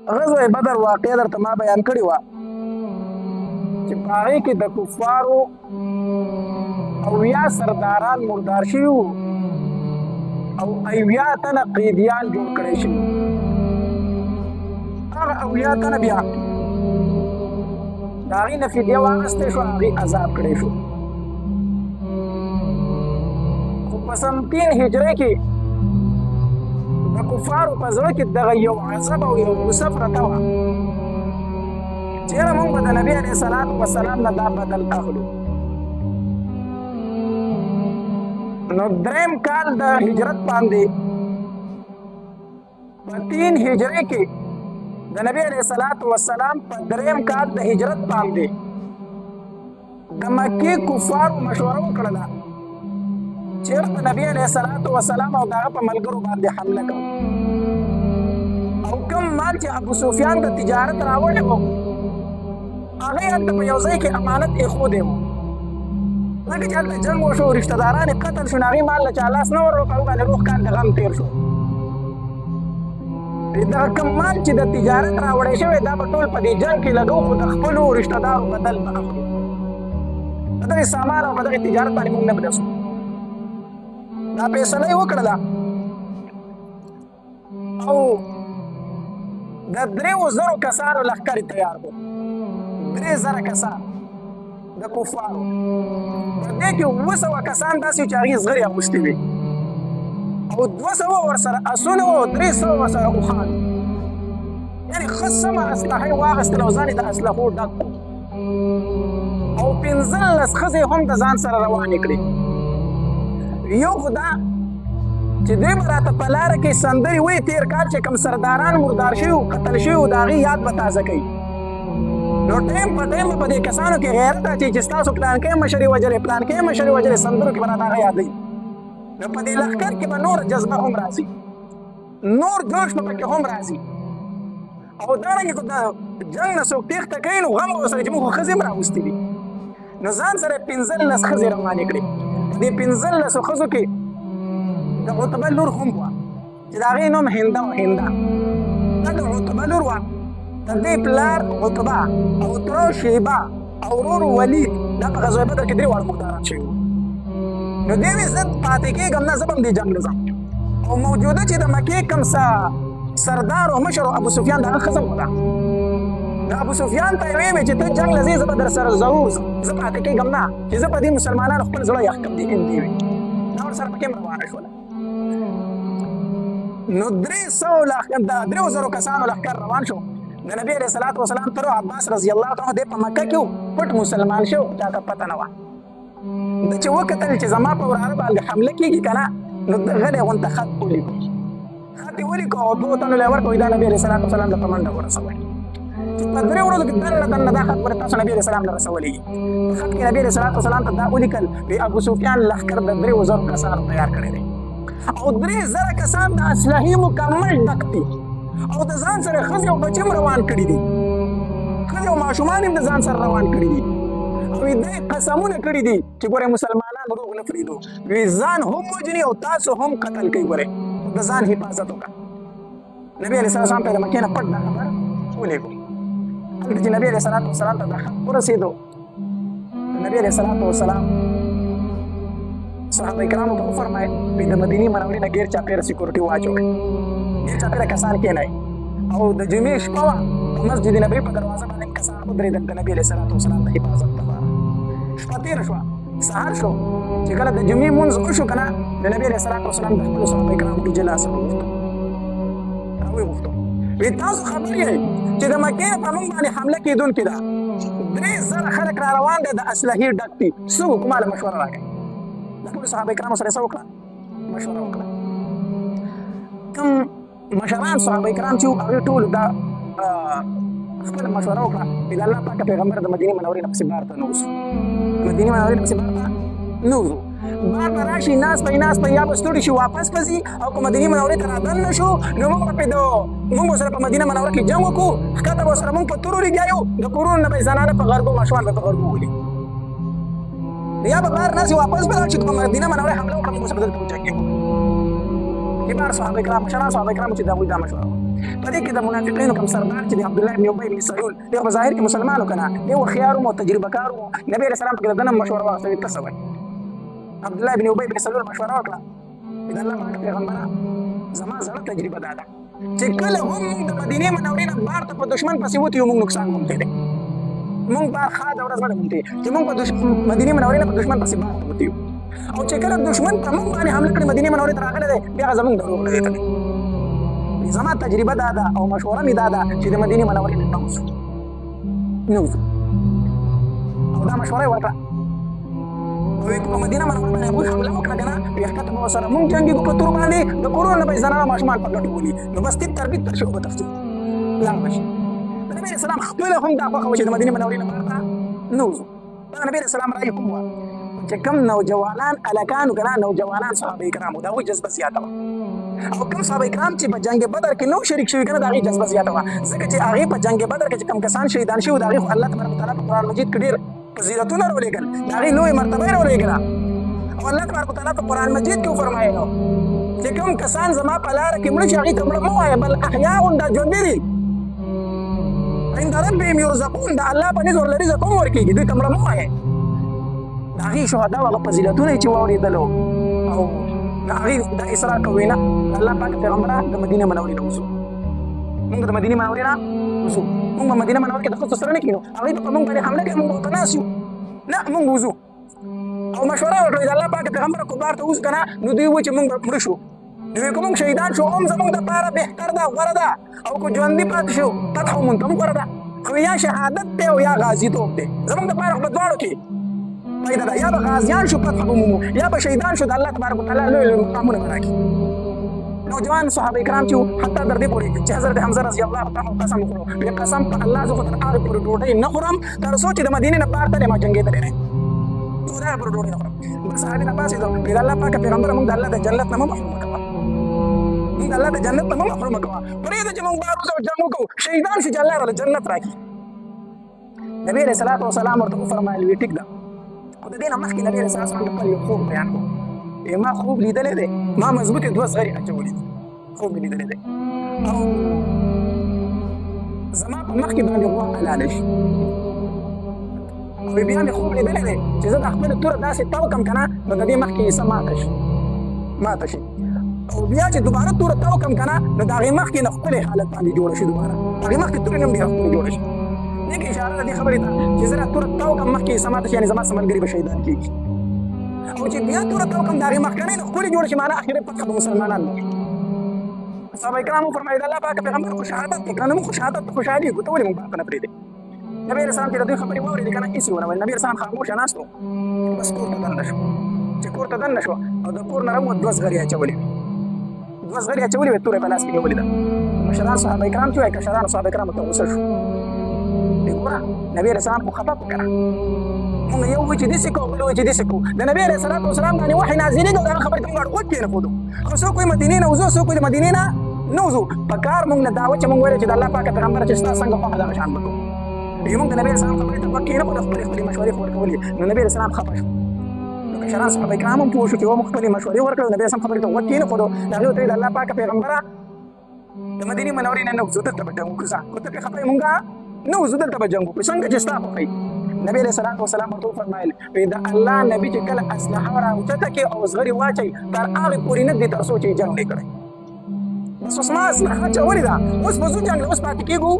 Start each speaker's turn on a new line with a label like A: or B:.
A: غزوه بدر واقعه درته ما بیان کړې وه چې په هغې کې د کفارو 70 سرداران مردار شوي وو او 70 تنه قیدیان جوړ کړی شوي. هغه 70 تنه بیا د هغې نه فدیه واخیستی شو، هغې عذاب کړی شو. خو په سن 3 هجري کې د کفارو په زړه کې دغه یو عذاب او یو غصه پرته وه چې یاره موږ به د نبي علیه الصلات وسلام نه دا بدل اخلو. نو دریم کال د هجرت باندې په 3 هجري کې د نبي علیه الصلات والسلام په دریم کال د هجرت باندې د مکې کفارو مشوره وکړله چېرته نبي علیه الصلات والسلام او د هغه په ملګرو باندې حمله کوو، او کوم مال چې ابو سفیان د تجارت راوړی و هغه یې هلته په یو ځای کې امانت ایښودی و. ځکه چې هلته جنګ وشو، رشته داران یې قتل شو، نو هغې مال له چا لاس نه ور وکړ، باندې روغ کال د غم تېر شو. دغه کوم مال چې د تجارت راوړی شوی دا به ټول په دې جنګ کې لګو، خو د خپلو رشته دارو بدل به اخلو. په دغې سامان او په دغې تجارت باندې موږ نه بدلسو. دا فیصله یې وکړله او د 3000 کسانو لښکر یې تیار کړو. 3000 کسان د کفارو، په دې کې 700 کسان داسې چې هغې زغرې اغوستې وې او 200 ورسره اسونه وو او 300 ورسره اوښان، یعنې ښه سمه اسلحه یې واخیستله او ځان یې د اسلحو ډک کړو، او 15 ښځې هم د ځان سره روانې کړې. یو خو دا چې دوی به راته په لاره کې سندرې وایي، تېر کال چې کوم سرداران مردار شوي وو، قتل شوي وو، د هغې یاد به تازه کوي. نو ټایم په ټایم به په دې کسانو کې غیرت اچوي چې ستاسو پلانکی مشر یې وژلی، پلانکی مشر یې وژلی، سندرو کې به راته هغه یادوي. نو په دې لښکر کې به نور جذبه هم راځي، نور جوش به پکې هم راځي. او دارنګه که د جنګ نه څوک تېښته کوي نو غم به ورسره چې موږ خو ښځې هم راوستي دي. نو ځان سره یې 15 ښځې روانې کړې. په دې 15 ښځو کې د عتبه لور هم وه چې د هغې نوم هنده وه. هنده دا د عتبه لور وه. د دې پلار عتبه او تره شیبه او ورور ولید دا په غزوه بدر کې 3 واړه مرداران شوي وو. نو دې وی زه پاتې کېږم نه، زه به هم دې جنګ له ځم. او موجوده چې د مکې کوم سردار او مشر ابو سفیان د هغه ښځه وه. نو ابو سفیان ته یې وویل چې ته جنګ له ځې، زه به در سره ضرور ځم، زه پاتې کېږم نه چې زه په دې مسلمانانو خپل زړه یخ کړم. دې هندې وي دا ورسره پکې هم روانه شوله. نو 300 لښکر، د 3000 کسانو لښکر روان شو. د نبي علیه الصلات وسلام تر عباس رضی الله تعالی دی په مکه کې پټ مسلمان شو، چاته پته نه وه. ده چې وکتل چې زما په وراره باندې حمله کېږي که نه، نو ده غلی غونته خط ولیکو. خط یې ولیکو او 2 تنو له یې ورکړو، دا نبي علیه الصلات وسلام له په منډه ورسوی. چې په 3 ورځو کې دننه دننه دا خط ورته تاسو نبي علیه السلام له رسولېږي. په خط کې نبي علیه الصلات وسلام ته دا ولیکل وی ابو سفیان لښکر د 3000 کسانو تیار کړی دی او 3000 کسان د اسلحې مکمل ډک دي او د ځان سره ښځې او بچي هم روان کړي دي، ښځې او ماشومان هم د ځان سره روان کړي دي. او دوی قسمونه کړي دي چې ګورئ مسلمانان روغ نه پرېږدو، وی ځان هم وژني او تاسو هم قتل کوي، ګورئ د ځان حفاظت وکړه. نبي علیه السلام ته د مکې نه پټ دا خبر ولېږو. هلته چې نبي علیه الصلات والسلام ته دا خط ورسېدو، نبي علیه الصلات والسلام صحابه کرامو ته وفرمایل وی د مدینې منورې نه ګیر چاپېره سیکورټي واچوئ، ګیر چاپېره کسان کښېنئ. او د جمعې شپه وه، په مسجد نبوي په دروازه باندې کسان ودرېدل د نبي علیه الصلات والسلام د حفاظت لپاره. شپه تېره شوه، سهار شو، چې کله د جمعې لمونځ وشو که نه، د نبي علیه الصلات والسلام د خپلو صحابه کرامو اجلاس راوغوښتو، راویې غوښتو وی تاسو خبر یئ چې د مکې په موږ باندې حمله کېدونکې ده، 3000 خلک را روان دي، د اسلحې ډک دي، څه وکړو؟ ما له مشوره راکړئ. د ټولو صحابه کرامو سره یې څه وکړه؟ مشوره وکړه. کوم مشران صحابه کرام چې وو هغوی ټولو دا خپله مشوره وکړه چې د الله پاک پیغمبر د مدینې منورې نه پسې بار ته نه وځو، مدینې منورې نه پسې بار ته نه وځو، بار به راشي، ناست به ناست به یا به ستړي شي واپس به ځي، او که مدینې منورې ته رادننه شو نو موږ به موږ به سره په مدینه منوره کې جنګ وکړو، ښکته به سره موږ په تورو لګیا یو، د کورونو نه به یې زنانه په غرګو، ماشومان به په غرګو ولي، یا به بار نه ځي واپس به لاړ شي، که په مدینه منوره حمله وکړه موږ سره دلته وجنګېږو. کبار صحابه کرام، مشران صحابه کرام چې د هغوی دا مشوره وه. په دې کې د منافقینو کوم سردار چې د عبدالله بن ابی بن سلول دی، په ظاهر کې مسلمان و که نه، دی هوښیار و تجربه کار و. نبي علیه السلام پکې د ده نه مشوره واخیسته، ته څه وایې؟ عبدالله بن ابی بن سلول مشوره وکړه، د الله پاک پیغمبره زما زړه تجربه دا ده چې کله هم موږ د مدینې منورې نه بار ته په دښمن پسې وتي یو، موږ نقصان موندلی دی. موږ بار ښاده ورځ نه ده موندلې چې موږ په مدینې منورې نه په دښمن پسې بار ته وتي یو، او چې کله دښمن په موږ باندې حمله کړې مدینې منورې ته راغلی دی، بیا زموږ دروغ نه دی تللی. زما تجربه دا ده او مشوره مې دا ده چې د مدینې منورې نه وځو، نه وځو. او دا مشوره یې ورکړه. وی په مدینه منوره باندې هغوی حمله وکړه که نه، وی ښکته به ورسره مونږ جنګېږو په تور باندې، د کورونو نه به یې زنانه ماشومان په ګټو ولي، نو بس تیت تربیت تر شي وبه تښتي لاړ به شي. د نبي علیه السلام خپله هم دا خوښه وه چې د مدینې منورې نه بهر ته نه وځو. دا د نبي علیه السلام رایې هم وه. چې کوم نوجوانان هلکان که نه، نوجوانان صحابه کرامو د هغوی جذبه زیاته وه، او کوم صحابه کرام چې په جنګ بدر کې نو شریک شوي که نه، د هغې جذبه زیاته وه، ځکه چې هغې په جنګ بدر کې چې کوم کسان شهیدان شوي، د هغې خو الله تبارک وتعالی په قرآن مجید کې ډېر فضیلتونه راولېږل، د هغې لویې مرتبه یې راولېږله. او الله تبارک وتعالی په قرآن مجید کې وفرمایلو چې کوم کسان زما په لاره کې مړه شي هغې ته مړه مه وایه، بل احیاء دا ژوندي دي، عند ربهم یرزقون، د الله په نزد ورله رزق هم ورکېږي، دوی ته مړه مه وایه. د هغې شهدا هغه فضیلتونه یې چې واورېدلو، او د هغې د اصرار کوي نه، د الله پاک پیغمبره د مدینې منورې نه وځو، موږ د مدینې منورې نه وځو، موږ په مدینه منوره کې د ښځو سره نه کښېنو، هغوی به په موږ باندې حمله کوي، موږ به ورته ناست یو، نه موږ وځو. او مشوره یې وکړه د الله پاک پیغمبره که بهر ته وځو که نه، نو دوی وویل چې موږ به مړه شو، نو که موږ شهیدان شو هم زموږ دپاره بهتر ده، غوره ده، او که ژوندي پاتې شو فتح وموند هم غوره ده، خو یا شهادت دی او یا غازیتوب دی، زموږ دپاره خو په دواړو کې پیدا ده، یا به غازیان شو فتح به مومو، یا به شهیدان شو، د الله تبارک وتعالی لوی لوی مقامونه به راکړي. نوجوان صحابه کرام چې وو، حتی تر دې پورې چې حضرت حمزه رضی الله تعالی عنه قسم وخوړو، وی قسم په الله زه خو تر هغې پورې ډوډۍ نه خورم تر څو چې د مدینې نه بهر تللی ما جنګېدلی نه یم، تر هغې پورې ډوډۍ نه خورم. بل صحابي راپاڅېدو، وی د الله پاک پیغمبره موږ د الله د جنت نه مه محرومه کوه، موږ د الله د جنت نه مه محرومه کوه، پرېږده چې موږ بهر وځو جنګ وکړو، شهیدان شو چې الله راله جنت راکړي. نبي علیه الصلاة والسلام ورته وفرمایل، وی ټیک ده، خو د دې نه مخکې نبي علیه الصلاة والسلام د خپل یو خوب بیان کړو، ما خوب لیدلی دی، ما مضبوطې دوه زغرې اچولې دي، خوب مې لیدلی دی، او زما په مخکې باندې غوا حلاله شي، او بیا مې خوب لیدلی دی چې زه د خپله توره داسې تاو کړم که نه، نو د دې مخکې یې څه ماته شي، ماته شي، او بیا چې دوباره توره تاو کړم که نه، نو د هغې مخکې نه ښکلې حالت باندې جوړه شي، دوباره د هغې مخکې تورې نه هم ډېره ښکلې جوړه شي. دې کې اشاره ده دې خبرې ته چې زه توره تاو کړم مخکې یې څه ماته شي، یعنې زما څه ملګري به شهیدان کېږي، او چې بیا توره تاو کړم د هغې مخکنۍ نه ښکلې جوړه شي، معنا اخري فتح به مسلمانان وکړي. صحابه کرام وفرمایل، د الله پاک پیغمبر خو شهادت دی که نه، موږ خو شهادت ته خوشحالېږو، ته ولې موږ باندې نه پرېږدې؟ نبي علیه السلام چې د دوی خبرې واورېدې که نه، هېڅ یې ونه ویل. نبي علیه السلام خاموشه ناست و، بس کور ته دننه شو. چې کور ته دننه شو او د کور نه راووت، دوه زغرې یې اچولې وې، دوه زغرې یې اچولې وې، توره یې په لاس کې نیولې ده. مشران صحابه کرام چې وایي، کشران صحابه کرامو ته غوسه شو، ګوره نبي علیه السلام خو خفه کړو که نه، موږ یو وایي چې داسې کوو، بل وایي چې داسې کوو. د نبي علیه الصلاة والسلام باندې وحي نازلېږي او د هغه خبرې ته موږ غوږ کېنښودو، خو څوک وایي مدینې نه وځو، څوک وایي د مدینې نه نه وځو. په کار موږ نه دا وه چې موږ ویل چې د الله پاک پیغمبر چې ستا څنګه خوښه دغه شان به کوو. موږ د نبي علیه السلام خبرې ته غوږ کېنښودو، خپلې خپلې مشورې خو ورکولې، نو نبي علیه السلام خفه شو. نو کشران صحابه کرام هم پوه شو چې موږ خپلې مشورې ورکړې، نبي علیه السلام خبرې ته غوږ کېنښودو. هغې ورته ویل، د الله پاک پیغمبره د مدینې منورې نه نه وځو، دلته به جنګ وکړو، ځه خو ته پرې خفه یې، موږ نه وځو، دلته به جنګ وکړو، څنګه چې ستا خوښه وي. نبی علیه الصلاة والسلام ورته وفرمایل، وایي د الله نبي چې کله اسلحه راوچته کړي او زغرې واچوي، تر هغې پورې نه ږدي تر څو چې جنګ نه کړی. بس اوس ما اسلحه اچولې ده، اوس به ځو جنګ له، اوس پاتې کېږو